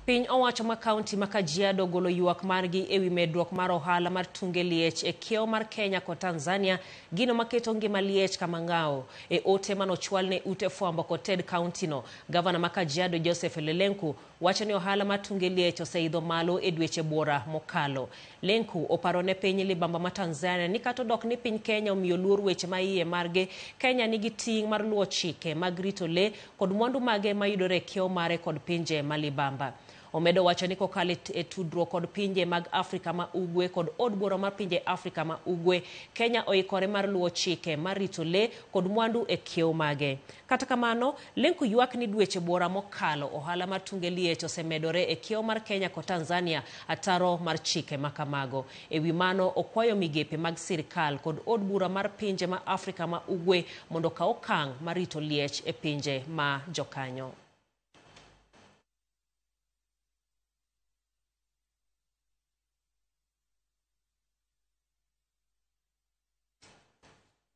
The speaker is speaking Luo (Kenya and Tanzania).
Piny owacho ma kaunti ma Kajiado ogolo ywak margi ewi medruok mar ohala mar tunge liech e kiewo mar Kenya kod Tanzania, gino maketo ngima liech kama ng'awo. E ote manochwal ne ute fwambo kod ted kaunti no, gavana ma Kajiado Joseph Ole Lenku wacho ni ohala mar tunge liech oseidho malo e dweche buora mokalo. Lenku oparo ne piny libamba ma Tanzania ni kata odok ni piny Kenya omiyo luor weche ma iye margi, Kenya nigi ting' mar luwo chike mag rito lee kod mwandu mage mayudore e kiewo mare kod pinje ma libamba. Omedo wacho ni kokalo e tudruok kod pinje mag Afrika ma Ugwe kod od bura mar pinje Afrika ma Ugwe, Kenya oikore mar luwo chike mar rito lee kod mwandu e kiewo mage. Kata kamano, Lenku ywak ni dweche buora mokalo ohala mar tunge liech osemedore e kiewo mar Kenya kod Tanzania ataro mar chike ma kamago. E wi mano, okwayo migepe mag sirkal kod od bura mar pinje ma Afrika ma Ugwe mondo okaw okang' mar rito liech e pinje ma jokanyo.